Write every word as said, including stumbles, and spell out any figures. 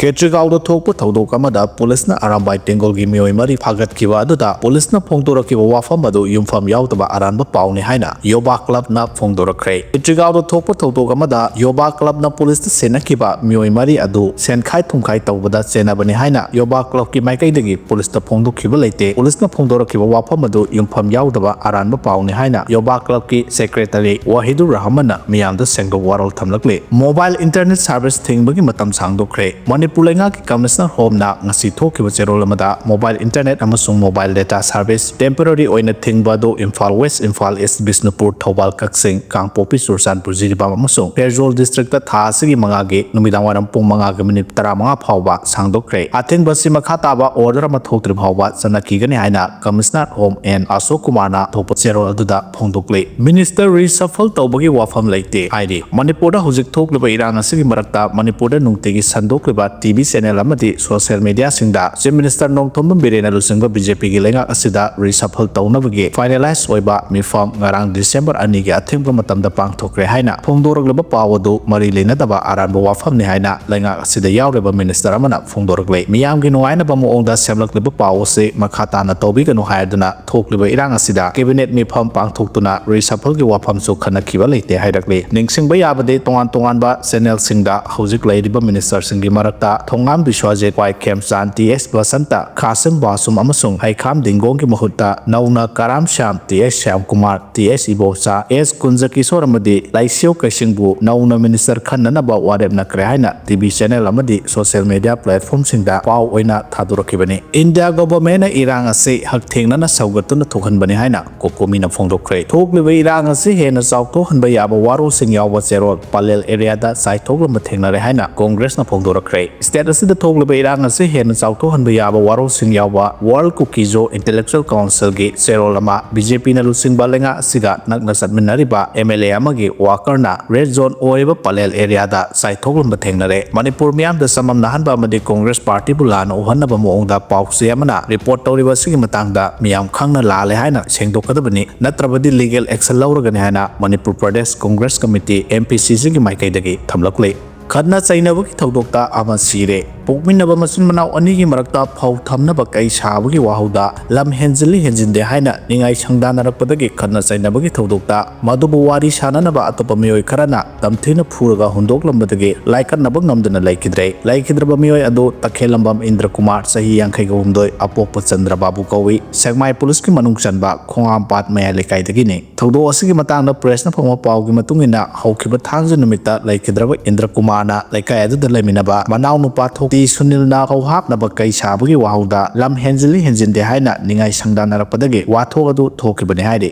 ꯈꯦꯇ꯭ꯔꯤꯒꯥꯎꯗ ꯊꯣꯛꯄ ꯊꯧꯗꯣꯛ ꯑꯃꯗ ꯄꯨꯂꯤꯁꯅ ꯑꯔꯥꯝꯕꯥꯏ ꯇꯦꯡꯒꯣꯜꯒꯤ ꯃꯤꯑꯣꯏ ꯃꯔꯤ ꯐꯥꯒꯠꯈꯤꯕ ꯑꯗꯨꯗ ꯄꯨꯂꯤꯁꯅ ꯐꯣꯡꯗꯣꯔꯛꯈꯤꯕ ꯋꯥꯐꯝ ꯑꯗꯨ ꯌꯨꯝꯐꯝ ꯌꯥꯎꯗꯕ ꯑꯔꯥꯟꯕ ꯄꯥꯎꯅꯤ ꯍꯥꯏꯅ ꯌꯣꯕꯥ ꯀ꯭ꯂꯕꯅ ꯐꯣꯡꯗꯣꯔꯛꯈ꯭ꯔꯦ꯫ ꯈꯦꯇ꯭ꯔꯤꯒꯥꯎꯗ ꯊꯣꯛꯄ ꯊꯧꯗꯣꯛ ꯑꯃꯗ ꯌꯣꯕꯥ ꯀ꯭ꯂꯕꯅ ꯄꯨꯂꯤꯁꯇ ꯁꯦꯟꯅꯈꯤꯕ ꯃꯤꯑꯣꯏ ꯃꯔꯤ ꯑꯗꯨ ꯁꯦꯟꯈꯥꯏ ꯊꯨꯝꯈꯥꯏ ꯇꯧꯕꯗ ꯆꯦꯟꯅꯕꯅꯤ ꯍꯥꯏꯅ ꯌꯣꯕꯥ ꯀ꯭ꯂꯕꯀꯤ ꯃꯥꯏꯀꯩꯗꯒꯤ ꯄꯨꯂꯤꯁꯇ ꯐꯣꯡꯗꯣꯛꯈꯤꯕ ꯂꯩꯇꯦ꯫ ꯄꯨꯂꯤꯁꯅ ꯐꯣꯡꯗꯣꯔꯛꯈꯤꯕ ꯋꯥꯐꯝ ꯑꯗꯨ ꯌꯨꯝꯐꯝ ꯌꯥꯎꯗꯕ ꯑꯔꯥꯟꯕ ꯄꯥꯎꯅꯤ ꯍꯥꯏꯅ ꯌꯣꯕꯥ ꯀ꯭ꯂꯕꯀꯤ ꯁꯦꯀ꯭ꯔꯦꯇꯔꯤ ꯋꯥꯍꯤꯗꯨꯔ ꯔꯍꯃꯟꯅ ꯃꯤꯌꯥꯝꯗ ꯁꯦꯡꯗꯣꯛ ꯋꯥꯔꯣꯜ ꯊꯝꯂꯛꯂꯤ꯫ ꯃꯣꯕꯥꯏꯜ ꯏꯟꯇꯔꯅꯦꯠ ꯁꯥꯔꯚꯤꯁ ꯊꯤꯡꯕꯒꯤ ꯃꯇꯝ ꯁꯥꯡꯗꯣꯛꯈ꯭ꯔꯦ꯫ ꯃꯅꯤꯄꯨꯔ ꯂꯩꯉꯥꯛꯀꯤ ꯀꯃꯤꯁꯅꯔ ꯍꯣꯝꯅ ꯉꯁꯤ ꯊꯣꯛꯈꯤꯕ ꯆꯦꯔꯣꯜ ꯑꯃꯗ ꯃꯣꯕꯥꯏꯜ ꯏꯟꯇꯔꯅꯦꯠ ꯑꯃꯁꯨꯡ ꯃꯣꯕꯥꯏꯜ ꯗꯦꯇꯥ ꯁꯥꯔꯚꯤꯁ ꯇꯦꯝꯄꯔꯔꯤ ꯑꯣꯏꯅ ꯊꯤꯡꯕ ꯑꯗꯨ ꯏꯝꯐꯥꯜ ꯋꯦꯁ, ꯏꯝꯐꯥꯜ ꯏꯁ, ꯕꯤꯁꯅꯨꯄꯨꯔ, ꯊꯧꯕꯥꯜ, ꯀꯛꯆꯤꯡ, ꯀꯥꯡꯄꯣꯛꯄꯤ, ꯆꯨꯔꯆꯥꯟꯄꯨꯔ, ꯖꯤꯔꯤꯕꯥꯝ ꯑꯃꯁꯨꯡ ꯐꯦꯔꯖꯣꯜ ꯗꯤꯁꯇ꯭ꯔꯤꯛꯇ ꯊꯥ ꯑꯁꯤꯒꯤ ꯃꯉꯥꯒꯤ ꯅꯨꯃꯤꯗꯥꯡ ꯋꯥꯏꯔꯝ ꯄꯨꯡ ꯃꯉꯥꯒ ꯃꯤꯅꯤꯠ ꯇꯔꯥꯃꯉꯥ ꯐꯥꯎꯕ ꯁꯥꯡꯗꯣꯛꯈ꯭ꯔꯦ꯫ ꯑꯊꯤꯡꯕ ꯑꯁꯤ ꯃꯈꯥ ꯇꯥꯕ ꯑꯣꯔꯗꯔ ꯑꯃ ꯊꯣꯛꯇ꯭ꯔꯤ ꯐꯥꯎꯕ ꯆꯠꯅꯈꯤꯒꯅꯤ ꯍꯥꯏꯅ ꯀꯃꯤꯁꯅꯔ ꯍꯣꯝ ꯑꯦꯟ ꯑꯁꯣꯛ ꯀꯨꯃꯥꯔꯅ ꯊꯣꯛꯄ ꯆꯦꯔꯣꯜ ꯑꯗꯨꯗ ꯐꯣꯡꯗꯣꯛꯂꯤ꯫ ꯃꯤꯅꯤꯁꯇꯔ ꯔꯤꯁꯐꯜ ꯇꯧꯕꯒꯤ ꯋꯥꯐꯝ ꯂꯩꯇꯦ ꯍꯥꯏꯔꯤ꯫ ꯃꯅꯤꯄꯨꯔꯗ ꯍꯧꯖꯤꯛ ꯊꯣꯛꯂꯤꯕ ꯏꯔꯥꯡ ꯑꯁꯤꯒꯤ ꯃꯔꯛꯇ ꯃꯅꯤꯄꯨꯔꯗ ꯅꯨꯡꯇꯤꯒꯤ ꯁꯟꯗꯣꯛꯂꯤꯕ ꯇꯤ ꯚꯤ ꯆꯦꯅꯦꯜ ꯑꯃꯗꯤ ꯁꯣꯁꯤꯌꯦꯜ ꯃꯤꯗꯤꯌꯥꯁꯤꯡꯗ ꯆꯤꯐ ꯃꯤꯅꯤꯁꯇꯔ ꯅꯣꯡꯊꯣꯝꯕꯝ ꯕꯤꯔꯦꯟꯅ ꯂꯨꯆꯤꯡꯕ ꯕꯤ ꯖꯦ ꯄꯤꯒꯤ ꯂꯩꯉꯥꯛ ꯑꯁꯤꯗ ꯔꯤꯁꯐꯜ ꯇꯧꯅꯕꯒꯤ ꯐꯥꯏꯅꯦꯂꯥꯏꯖ ꯑꯣꯏꯕ ꯃꯤꯐꯝ ꯉꯔꯥꯡ ꯗꯤꯁꯦꯝꯕꯔ ꯑꯅꯤꯒꯤ ꯑꯊꯦꯡꯕ ꯃꯇꯝꯗ ꯄꯥꯡꯊꯣꯛꯈ꯭ꯔꯦ ꯍꯥꯏꯅ ꯐꯣꯡꯗꯣꯔꯛꯂꯤꯕ ꯄꯥꯎ ꯑꯗꯨ ꯃꯔꯤ ꯂꯩꯅꯗꯕ ꯑꯔꯥꯟꯕ ꯋꯥꯐꯝꯅꯤ ꯍꯥꯏꯅ ꯂꯩꯉꯥꯛ ꯑꯁꯤꯗ ꯌꯥꯎꯔꯤꯕ ꯃꯤꯅꯤꯁꯇꯔ ꯑꯃꯅ ꯐꯣꯡꯗꯣꯔꯛꯂꯤ꯫ ꯃꯤꯌꯥꯝꯒꯤ ꯅꯨꯡꯉꯥꯏꯅꯕ ꯃꯑꯣꯡꯗ ꯁꯦꯝꯂꯛꯂꯤꯕ ꯄꯥꯎ ꯑꯁꯤ ꯃꯈꯥ ꯇꯥꯅ ꯇꯧꯕꯤꯒꯅꯨ ꯍꯥꯏꯗꯨꯅ ꯊꯣꯛꯂꯤꯕ ꯏꯔꯥꯡ ꯑꯁꯤꯗ ꯀꯦꯕꯤꯅꯦꯠ ꯃꯤꯐꯝ ꯄꯥꯡꯊꯣꯛꯇꯨꯅ ꯔꯤꯁꯐꯜꯒꯤ ꯋꯥꯐꯝꯁꯨ ꯈꯟꯅꯈꯤꯕ ꯂꯩꯇꯦ ꯍꯥꯏꯔꯛꯂꯤ꯫ ꯅꯤꯡꯁꯤꯡꯕ ꯌꯥꯕꯗꯤ, ꯇꯣꯉꯥꯟ ꯇꯣꯉꯥꯟꯕ ꯆꯦꯅꯦꯜꯁꯤꯡꯗ ꯍꯧꯖꯤꯛ ꯂꯩꯔꯤꯕ ꯃꯤꯅꯤꯁꯇꯔꯁꯤꯡꯒꯤ ꯃꯔꯛꯇ ꯊꯣꯉꯥꯝ ꯕꯤꯁ꯭ꯋꯖꯤꯠ, ꯋꯥꯏ ꯈꯦꯝꯆꯥꯟ, ꯇꯤ ꯑꯦꯁ ꯕꯁꯟꯇ, ꯈꯥꯁꯤꯝ ꯕꯥꯁꯨꯝ ꯑꯃꯁꯨꯡ ꯍꯩꯈꯥꯝ ꯗꯤꯡꯒꯣꯡꯒꯤ ꯃꯍꯨꯠꯇ ꯅꯧꯅ ꯀꯔꯥꯝ ꯁ꯭ꯌꯥꯝ, ꯇꯤ ꯑꯦꯁ ꯁ꯭ꯌꯥꯝꯀꯨꯃꯥꯔ, ꯇꯤ ꯑꯦꯁ ꯏꯕꯣꯆꯥ, ꯑꯦꯁ ꯀꯨꯟꯖꯀꯤꯁꯣꯔ ꯑꯃꯗꯤ ꯂꯥꯏꯁꯤꯌꯣ ꯀꯩꯁꯤꯡꯕꯨ ꯅꯧꯅ ꯃꯤꯅꯤꯁꯇꯔ ꯈꯟꯅꯅꯕ ꯋꯥꯔꯦꯞ ꯅꯈ꯭ꯔꯦ ꯍꯥꯏꯅ ꯇꯤ ꯚꯤ ꯆꯦꯅꯦꯜ ꯑꯃꯗꯤ ꯁꯣꯁꯤꯌꯦꯜ ꯃꯤꯗꯤꯌꯥ ꯄ꯭ꯂꯦꯠꯐꯣꯔꯝꯁꯤꯡꯗ ꯄꯥꯎ ꯑꯣꯏꯅ ꯊꯥꯗꯣꯔꯛꯈꯤꯕꯅꯤ꯫ ꯏꯟꯗꯤꯌꯥ ꯒꯣꯚꯔꯟꯃꯦꯟꯠꯅ ꯏꯔꯥꯡ ꯑꯁꯤ ꯍꯛꯊꯦꯡꯅꯅ ꯁꯧꯒꯠꯇꯨꯅ ꯊꯣꯛꯍꯟꯕꯅꯤ ꯍꯥꯏꯅ ꯀꯣꯀꯣꯃꯤꯅ ꯐꯣꯡꯗꯣꯛꯈ꯭ꯔꯦ꯫ ꯊꯣꯛꯂꯤꯕ ꯏꯔꯥꯡ ꯑꯁꯤ ꯍꯦꯟꯅ ꯆꯥꯎꯊꯣꯛꯍꯟꯕ ꯌꯥꯕ ꯋꯥꯔꯣꯜꯁꯤꯡ ꯌꯥꯎꯕ ꯆꯦꯔꯣꯜ ꯄꯂꯦꯜ ꯑꯦꯔꯤꯌꯥꯗ ꯆꯥꯏꯊꯣꯛꯂꯝꯕ ꯊꯦꯡꯅꯔꯦ ꯍꯥꯏꯅ ꯀꯣꯡꯒ꯭ꯔꯦꯁꯅ ꯐꯣꯡꯗꯣꯔꯛꯈ꯭ꯔꯦ꯫ ꯁ꯭ꯇꯦꯠ ꯑꯁꯤꯗ ꯊꯣꯛꯂꯤꯕ ꯏꯔꯥꯡ ꯑꯁꯤ ꯍꯦꯟꯅ ꯆꯥꯎꯊꯣꯛꯍꯟꯕ ꯌꯥꯕ ꯋꯥꯔꯣꯜꯁꯤꯡ ꯌꯥꯎꯕ ꯋꯥꯔꯜ ꯀꯨꯀꯤꯖꯣ ꯏꯟꯇꯦꯂꯦꯛꯆꯨꯑꯦꯜ ꯀꯥꯎꯟꯁꯤꯜꯒꯤ ꯆꯦꯔꯣꯜ ꯑꯃ ꯕꯤ ꯖꯦ ꯄꯤꯅ ꯂꯨꯆꯤꯡꯕ ꯂꯩꯉꯥꯛ ꯑꯁꯤꯒ ꯅꯛꯅ ꯆꯠꯃꯤꯟꯅꯔꯤꯕ ꯑꯦꯝ ꯑꯦꯜ ꯑꯦ ꯑꯃꯒꯤ ꯋꯥꯀꯔꯅ ꯔꯦꯗ ꯖꯣꯟ ꯑꯣꯏꯔꯤꯕ ꯄꯂꯦꯜ ꯑꯦꯔꯤꯌꯥꯗ ꯆꯥꯏꯊꯣꯛꯂꯝꯕ ꯊꯦꯡꯅꯔꯦ꯫ ꯃꯅꯤꯄꯨꯔ ꯃꯤꯌꯥꯝꯗ ꯆꯃꯝꯅꯍꯟꯕ ꯑꯃꯗꯤ ꯀꯣꯡꯒ꯭ꯔꯦꯁ ꯄꯥꯔꯇꯤꯕꯨ ꯂꯥꯟꯅ ꯎꯍꯟꯅꯕ ꯃꯑꯣꯡꯗ ꯄꯥꯎꯆꯦ ꯑꯃꯅ ꯔꯤꯄꯣꯔꯠ ꯇꯧꯔꯤꯕ ꯑꯁꯤꯒꯤ ꯃꯇꯥꯡꯗ ꯃꯤꯌꯥꯝ ꯈꯪꯅ ꯂꯥꯜꯂꯦ ꯍꯥꯏꯅ ꯁꯦꯡꯗꯣꯛꯀꯗꯕꯅꯤ, ꯅꯠꯇ꯭ꯔꯕꯗꯤ ꯂꯤꯒꯦꯜ ꯑꯦꯛꯁꯟ ꯂꯧꯔꯒꯅꯤ ꯍꯥꯏꯅ Manipur Pradesh Congress committee, M P ꯁꯤ ꯁꯤꯒꯤ ꯃꯥꯏꯀꯩꯗꯒꯤ ꯊꯝꯂꯛꯂꯤ꯫ ꯈꯠꯅ ꯆꯩꯅꯕꯒꯤ ꯊꯧꯗꯣꯛꯇ ꯑꯃ ꯁꯤꯔꯦ꯫ ꯄꯣꯛꯃꯤꯟꯅꯕ ꯃꯆꯤꯟ ꯃꯅꯥꯎ ꯑꯅꯤꯒꯤ ꯃꯔꯛꯇ ꯐꯧ ꯊꯝꯅꯕ ꯀꯩ ꯁꯥꯕꯒꯤ ꯋꯥꯍꯧꯗ ꯂꯝ ꯍꯦꯟꯖꯤꯜꯂꯤ ꯍꯦꯟꯖꯤꯟꯗꯦ ꯍꯥꯏꯅ ꯅꯤꯡꯉꯥꯏ ꯁꯪꯗꯥꯅꯔꯛꯄꯗꯒꯤ ꯈꯠꯅ ꯆꯩꯅꯕꯒꯤ ꯊꯧꯗꯣꯛꯇ ꯃꯗꯨꯕꯨ ꯋꯥꯔꯤ ꯁꯥꯅꯅꯕ ꯑꯇꯣꯞꯄ ꯃꯤꯑꯣꯏ ꯈꯔꯅ ꯇꯝꯊꯤꯅ ꯐꯨꯔꯒ ꯍꯨꯟꯗꯣꯛꯂꯝꯕꯗꯒꯤ ꯂꯥꯏꯀꯠꯅꯕ ꯉꯝꯗꯅ ꯂꯩꯈꯤꯗ꯭ꯔꯦ꯫ ꯂꯩꯈꯤꯗ꯭ꯔꯕ ꯃꯤꯑꯣꯏ ꯑꯗꯨ ꯇꯈꯦꯜꯂꯝꯕꯝ ꯏꯟꯗ꯭ꯔꯀꯨꯃꯥꯔ, ꯆꯍꯤ ꯌꯥꯡꯈꯩꯒ ꯍꯨꯝꯗꯣꯏ, ꯑꯄꯣꯛꯄ ꯆꯟꯗ꯭ꯔꯕꯥꯕꯨ ꯀꯧꯏ꯫ ꯁꯦꯛꯃꯥꯏ ꯄꯨꯂꯤꯁꯀꯤ ꯃꯅꯨꯡ ꯆꯟꯕ ꯈꯣꯡꯉꯥꯝꯄꯥꯠ ꯃꯌꯥꯏ ꯂꯩꯀꯥꯏꯗꯒꯤꯅꯤ꯫ ꯊꯧꯗꯣꯛ ꯑꯁꯤꯒꯤ ꯃꯇꯥꯡꯗ ꯄ꯭ꯔꯦꯁꯅ ꯐꯪꯕ ꯄꯥꯎꯒꯤ ꯃꯇꯨꯡ ꯏꯟꯅ, ꯍꯧꯈꯤꯕ ꯊꯥꯡꯖ ꯅꯨꯃꯤꯠꯇ ꯂꯩꯈꯤꯗ꯭ꯔꯕ ꯏꯟꯗ꯭ꯔꯀꯨꯃꯥꯔꯅ ꯂꯩꯀꯥꯏ ꯑꯗꯨꯗ ꯂꯩꯃꯤꯟꯅꯕ ꯃꯅꯥꯎꯅꯨꯄꯥ ꯊꯣꯛꯇꯤ ꯁꯨꯅꯤꯜꯅ ꯐꯧ ꯍꯥꯞꯅꯕ ꯀꯩ ꯁꯥꯕꯒꯤ ꯋꯥꯍꯧꯗ ꯂꯝ ꯍꯦꯟꯖꯤꯜꯂꯤ ꯍꯦꯟꯖꯤꯟꯗꯦ ꯍꯥꯏꯅ ꯅꯤꯡꯉꯥꯏ ꯁꯪꯗꯥꯅꯔꯛꯄꯗꯒꯤ ꯋꯥꯊꯣꯛ ꯑꯗꯨ ꯊꯣꯛꯈꯤꯕꯅꯤ ꯍꯥꯏꯔꯤ꯫